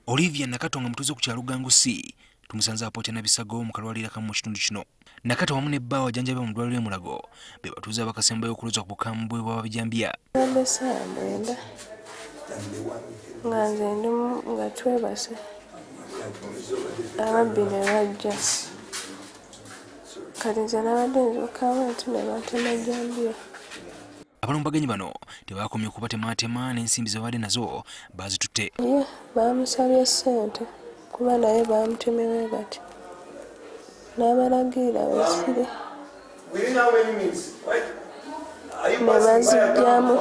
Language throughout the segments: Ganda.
Olivia Nakato nga mutuuze ku kyalo Gangu C tumusanze apookya na bisago mu kalwaliro akamu mu kitundu kino. Nakato wamu ne bba wajjanjabibwa mu ddwaliro e Mulago be batuuze abakasembayo okulooza ku bukambwe bw'ababijambiya. Mbadde ssaawa 9 nga nze ndi nga twebase, ababbi ne bajja. Kati nze nabadde nzuukawo nti ne bantema jjambiya. Abalumbaganyi bano tebakomye okubatemaatema n'ensimbi ze babadde nazo baazitutte. Ye baamusabye ssente kuba naye baamutemye bwe bati n'abalagirira we ziri ne baziggyamu.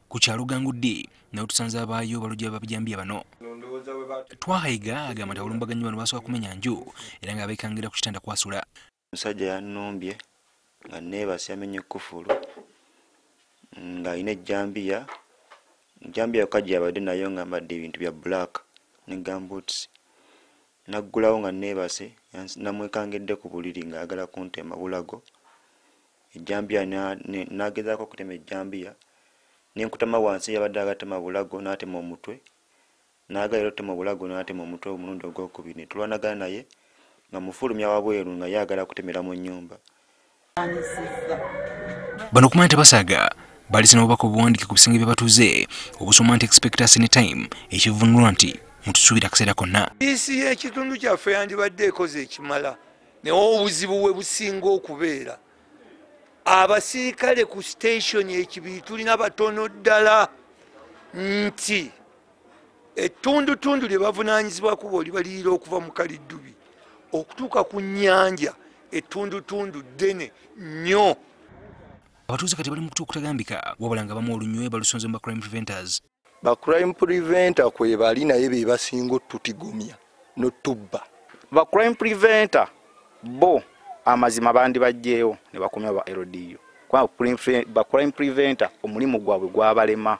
Ku kyalo Gangu D nayo tusanze abaayo balujja babijambiya bano. Twahayiga agamba nti abalumbaganyi bano basooka kumenya nju era nga beekangira ku kitanda kwasula. Omusajja yannumbye nga neebase, yamenye ekkufulu ng'alina ejjambiya, ejjambiya yokka gye yabadde nayo nga mbadde ebintu bya black ne gumboots. Naggulawo nga neebase, namwekangedde ku buliri ng'ayagala kuntema bulago. Ejjambiya n'agezaako okutema ejjambiya, ne nkutama wansi, yabadde agatema bulago n'atema omutwe, n'agala era otema obulago n'atema omutwe omulundi ogwokubiri. Ne tulwanagana naye nga mufulumya wabweru nga ye ayagala kutemera mu nnyumba. Bano okumanya tebasaaga baalese n'obubaka obuwandiike ku bisenge by'abatuuze obusoma nti expect us any time, ekivvuunulwa nti mutusuubira akaseera konna. Poliisi y'ekitundu kyaffe yandibadde ekoze ekimala, naye obuzibu we businga okubeera abasirikale ku station Ekibiri tulina batono ddala, nti ettundutundu lye bavunaanyizibwako bw'olibalirira okuva mu Kaliddubi okutuuka ku nnyanja, ettundutundu ddene nnyo. Abatuuze kati bali mu kutuuka okutagambika, wabula nga bamu olunywe balusonze mu ba crime preventers. Ba crime preventer kwe bali naye be basinga otutigomya n'otubba. Ba crime preventer bo amazima bandibajjeewo ne bakomya ba LDU, kubanga ba crime preventer omulimu gwabwe gwabalema.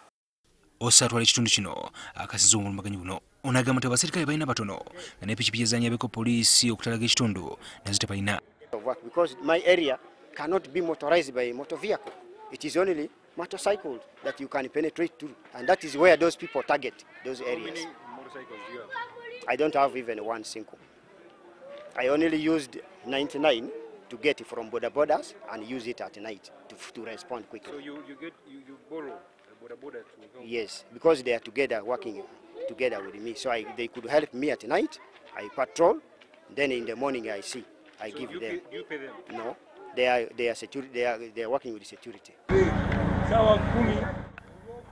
Ossa atwala ekitundu kino akasiza omulumbaganyi buno. Ono agamba nti abaserikale balina batono nga n'epikipiki ezanyabeko poliisi okutalaga ekitundu nazo tebalina. Because my area cannot be motorized by a motor vehicle. It is only motorcycles that you can penetrate to, and that is where those people target those areas. How many motorcycles do you have? I don't have even one single. I only used 99 to get from border borders and use it at night to respond quickly. So you borrow a border border to help? Yes, because they are together, working together with me. So they could help me at night. I patrol, then in the morning I see. I so give you them. Do you pay them? No, they are working with security.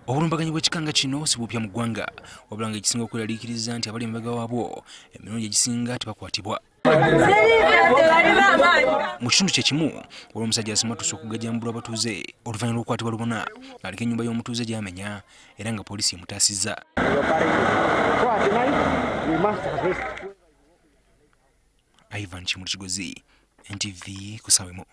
Obulumbaganyi bw'ekikanga kino si bupya mu ggwanga, wabula nga ekisinga okweraliikiriza nti abali emabega waabwo emirundi egisinga tebakwatibwa. Mu kitundu kye kimu waliwo omusajja asimattuse okugajambulwa abatuuze oluvannyuma lw'okukwatibwa lubona ng'aliko ennyumba y'omutuuze gy'amenya era nga poliisi emutaasizza. Ivan Kimuli Kigozi, NTV ku ssaawa emu.